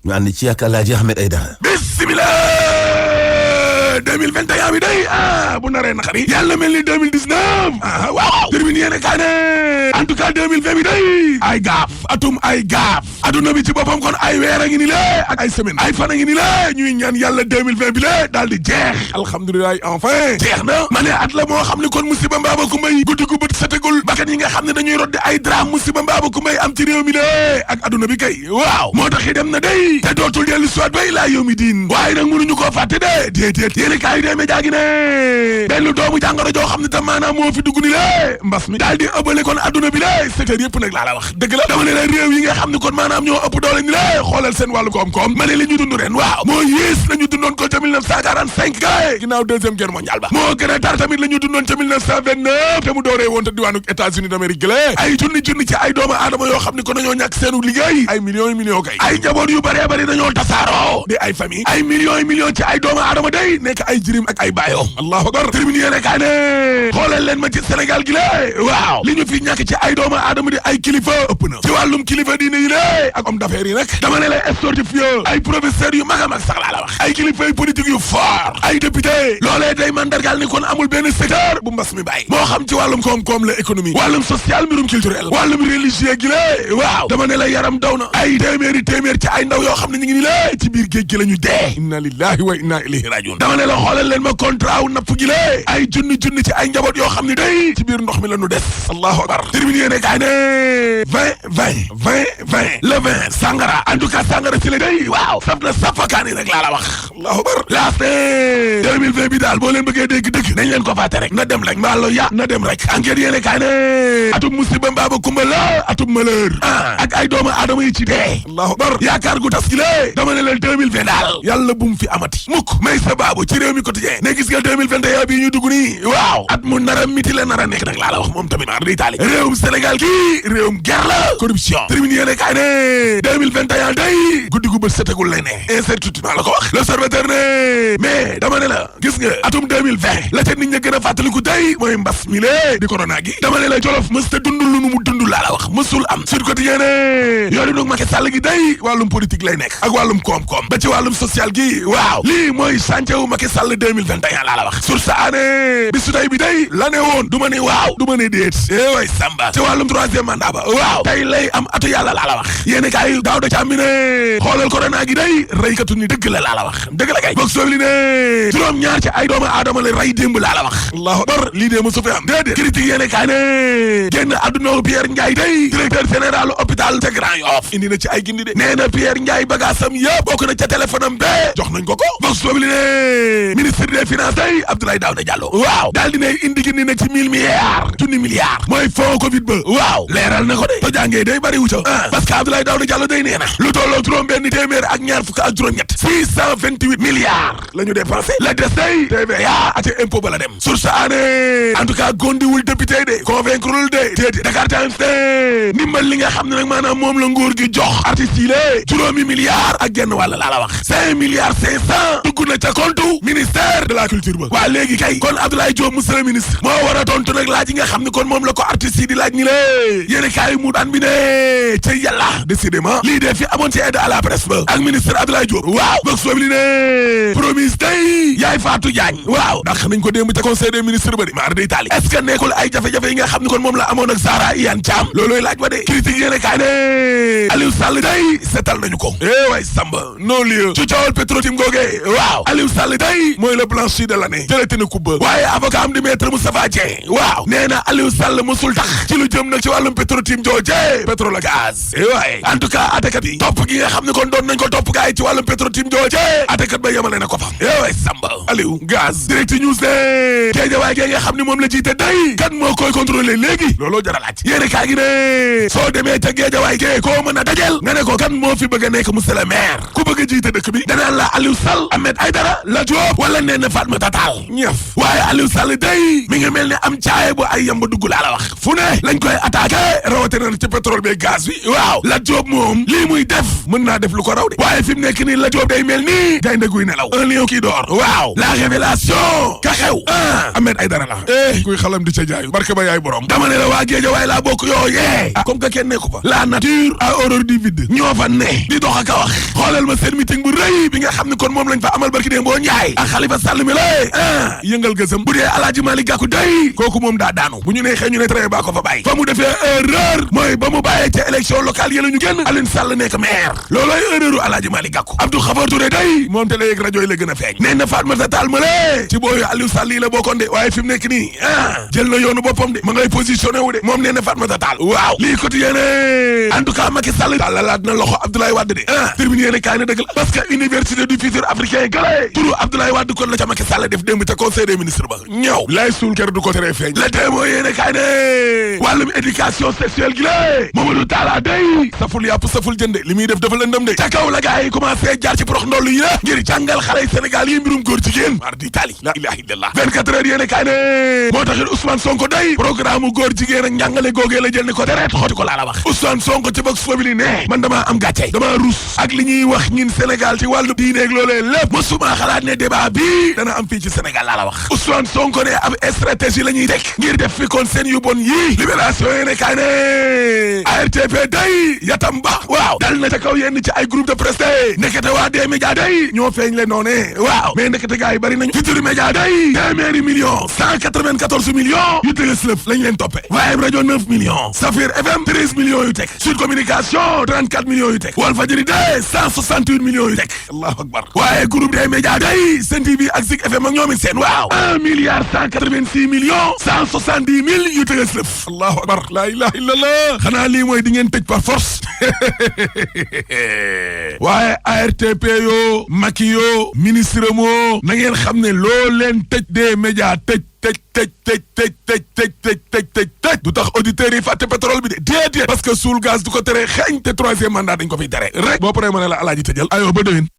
ñu ànd ci ak Alaaji Ahmed Aïdara. Bismillah 2021 bi day bu naree naqari yàlla mel ni 2019 waaw termine yéene kaa ne en tout cas 2020 bi day ay gaaf ay gaaf adduna bi ci boppam kon ay weer a ngi ni la ak ay semaine ay fan a ngi ni la ñuy ñaan yàlla 2020 bi la daal di jeex alhamdulilah enfin jeex na ma ne at la moo xam ne kon musiba mbaaba kumbay guddi gu bët setagul bakkan yi nga xam ne dañuy roddi ay drame musiba mbaaba kumbay am ci réew mi la ak adduna bi kay waaw moo tax dem na day te dootul dellu soit bay laa yow mi diin waaye nag mënuñu koo fàtte de déedéet yéene kaay dee média gi ne benn doomu jàngoro joo xam ne tam maanaam moo fi dugg ni la mbas mi daal di ëbbale kon adduna bi la secteur yëpp nag laa la wax dëgg la dama ne la réew yi nga xam ne kon maanaam ñoo ëpp doole ni la xoolal seen wàllu koom-koom ma ne li ñu dund ren waaw moo yées la ñu dundoon ko ca 1945 kay ginnaaw deuxième guerre mondiale ba moo gën a tar tamit la ñu dundoon ca 1929 te mu dooree woon te diwaanu États-Unis d'Amérique la ay junni ci ay doomu aadama yoo xam ne ko dañoo ñàkk seenu liggéey ay millions kay ay njaboot yu bëree bëri dañoo tasaaroo di ay famille ay millions ci ay doomu aadama day nekk ay jirim ak ay baayo allahu akbar termine yéene kaa ne xoolal leen ma ci Sénégal gi la waaw li ñu fi ñàkk ci ay doomu aadama di ay kilifa ëpp na ci wàllum kilifa diine yi la ak homme d'affaires yi nag dama ne la sportif ay professeurs yu mag a mag sax laa la wax ay kilifa yu politique yu fort ay député loolee day mandargaal ni kon amul benn secteur bu mbas mi bàyyi moo xam ci wàllum koom-koom la économie wàllum social mbirum culturel wàllum religieux gi la waaw dama ne la yaram daw na ay téeméer ci ay ndaw yoo xam ne ñu ngi ni la ci biir géej gi la ñu dee inna lillahi wa inna ilayhi rajiun dama ne la xoolal leen ma contrat wu napp gi la ay junni ci ay njaboot yoo xam ne day ci biir ndox mi la ñu des allahu akbar terminé yéene kaay ne 20 le 20 sangara en tout cas sangara si la day waaw saf na safakaani rek laa la wax allahu akbar laaste 2020 bi daal boo leen bëggee dégg dëgg nañ leen ko fàtte rek na dem rek mbaalo ya na dem rek enquête yéene kaay ne atum musiba mbaaba kumba la atum malheur ak ay doomu aadama yi ci dee allahu akbar yaakaar gu tas gi la dama ne leen 2020 daal yàlla bu mu fi amati mukk may sa baabu ci réew mi quotidien ne gis nga 2021 bii ñu dugg nii waaw at mu nar a miti la nar a nekk nag laa la wax moom tamit mar di taali réewum Sénégal kii réewum guerre la corruption terminé yéene kaay ne 2021 day guddi gu bët setagul lay ne incertitude maa la ko wax l'observateur ne mais dama ne la gis nga atum 2020 la ca nit ña gën a fàttaliku day mooy mbas mi lée di corona gi dama ne la Jolof mës ta dund lu nu mu dund laa la wax mësul am Sud Quotidien ne yoolu nag Macky Sall gi day wàllum politique lay nekk ak wàllum koom-koom ba ci wàllum social gi waaw lii mooy chantier wu Macky Sall 2021 laa la wax source aané bi su tay bi day la ne woon du ma ne waaw du ma ne déet way samba ci wàllum troisième mandat ba waaw tey lay am atu yàlla laa la wax yéeni kaay daaw da càmmi ne xoolal corona gi day raykatu ni dëgg la laa la wax dëgg la kay boog soob li ne juróom ñaar ci ay doomu aadama la ray démb laa la wax allahu akbar lii dee mosu fi am déedéet critique yéene kaay ne génn adduna Pierre Ndiaye day directeur général hôpital ca Grand Yoff indi na ci ay gindi de nee na Pierre Ndiaye bagaasam yëpp bokk na ca téléphone am be jox nañ ko boog soob li ne ministre des finances day Abdoulaye Daouda Diallo waaw daal dina indi gindi nag ci 1000 milliards junni milliards mooy fond Covid ba waaw leeral na ko de to jàngee day bari wu ca parce que Abdoulaye Daouda Diallo day nee na lu tolloo juróom benn téeméer ak ñaar fukk ak juróom-ñett 628 milliards la ñu dépensé la des day TVA ate impôt ba la dem source aané en tout cas gondiwul député de convaincre lul de déedéet Dakar Times de ndimbal li nga xam ne nag maanaam moom la nguur gi jox artistes yi lée juróomi milliards ak genn wàll laa la wax 5 milliards 500 dugg na ca compte ministère de la culture ba waa léegi kay kon Abdoulaye Diop monsieur le ministre moo war a tontu nag laaj yi nga xam ne kon moom la ko artistes yi di laaj ñi lée yéene kaay mu daan bi ne ca yàlla décidément lii dee fi amoon ci aide à la presse ba ak ministre Abdoulaye Diop waaw boog soob li ne promise day yaay Fatou Diagne waaw ndax nañ ko démb ca conseil des ministres ba di maar day taali est-ce que nekkul ay jafe-jafe yi nga xam ne kon moom la amoon ak Zahra Iyane Thiam loolooy laaj ba de critique yéene kaay ne Aliou Sall day seetal nañu ko waay Samba non lieu ci coowal Petro-Tim googee waaw Aliou Sall day mooy le blanchi de l'année jëlati na kubba waaye avocat am di maître Moustapha Dieng waaw nee na Aliou Sall musul tax ci lu jëm nag ci wàllum Petro-Tim jooje pétrole ak gaz waaye en tout cas atekat yi topp gi nga xam ne kon doon nañ ko topp gaay ci wàllum Petro-Tim jooje atekat ba yemale na ko fa waay Samba Aliou gaz direct news ne Géejawaay gi nga xam ne moom la jiite day kan moo koy contrôler léegi looloo jar a laaj yéene kaa gi ne soo demee ca Géejawaay gee koo mën a dajel nga ne ko kan moo fi bëgg a nekk monsieur le maire ku bëgg a jiite dëkk bi danaan la Aliou Sall Ahmed Aïdara la Diop wala nee na Fatmata Tall ñëf waaye Aliou Sall day mi ngi mel ne am caaye bu ay yamba dugg laa la wax fu ne lañ koy attaqué rawatina ci pétrole bi gaz bi waaw la Diop moom lii muy def mën naa naa def lu ko raw de waaye fi mu nekk nii la Joob day mel nii gaynde guy nelaw un lion qui dort waaw la révélation ka xew Ahmed Aïdara la kuy xalam di ca jaayu barke ba yaay borom dama ne la waa géej waaye laa bokk yooyee comme que kenn nekku fa la nature a horreur du vide ñoo fa ne di dox ak a wax xoolal ma seen meeting bu rëy bi nga xam ne kon moom lañ fa amal barki dee mboo njaay ak Khalifa Sall mi la yëngal gësam bu dee Alaaji Malick Gakou day kooku moom daa daanu bu ñu ne xëy ñu ne train baa ko fa bàyyi fa mu defee erreur mooy ba mu bàyyee ca élection locale yi la ñu génn Alioune Sall nekk maire loolooy erreuru Alaaji Malick Gakou Abdou Khafor Touré day moom te la yëg rajo yi la gën a feeñ nee na Fatmata Tall ma le ci booyu Aliou Sall yi la bokkoon de waaye fi mu nekk nii jël na yoonu boppam de ma ngay positionné wu de moom nee na Fatmata Tall waaw lii quotidien en tout cas Macky Sall tàllalaat na loxo Abdoulaye Wade de terminé yéene kaay na dëgg la parce que université du futur africain gale turu Abdoulaye Wade kon la ca Macky Sall def démb te conseil des ministres ba ñëw lay suul kër du ko teree feeñ la téemo yéene kaay ne wàllum éducation sexuelle gi lé Mamadou Talla day saful yàpp saful jënde li muy def dafa lëndëm de ca kaw la gars yi commencé jaar ci prox ndollu yi la ngir jàngal xale Sénégal yi mbirum góor jigéen mar di tali la ilaha illallah 24 heures yéene kaay ne moo taxit Ousmane Sonko day programme góor jigéen ak njàngale googee la jël ni ko deret xooti ko laa la wax Ousmane Sonko ci box fobili ne man damaa am gàcce damaa rus ak li ñuy wax ñin Sénégal ci wàllu diineeg loolee lépp mosuma xalaat ne débat bi dana am fii ci Sénégal laa la wax Ousmane Sonko ne ab stratégie la ñuy teg ngir def fi kon seen yu bon yii libération yéene kaay ne ARTP day yatam ba waaw dal na ca kaw yenn ci ay groupe de presse day nekkete waa des médias day ñoo feeñ le noone waaw mais nekkete gars yi bari nañu Futurs Médias day téeméeri millions 194 millions yu tëgës lëf lañ leen toppe waaye rajo 9 millions Safir FM 13 millions yu teg Sud Communication 34 millions yu teg Walfadjri day 168 millions yu teg allahu akbar waaye groupe des médias day Sen TV ak Zik FM ak ñoom it seen waaw 1 milliard 186 millions 170 mille yu tëgës lëf allahu akbar la ilaha illallah xanaa lii mooy di ngeen tëj par force waaye ARTP yoo Macky yoo ministre moo na ngeen xam ne loo leen tëj des médias tëj du tax auditeurs yi fàtte pétrole bi de déedéet parce que suul gaz du ko tere xeeñ te troisième mandat dañ ko fiy tere rek boo paree ma ne la alaaji tëjal ayoo ba déwén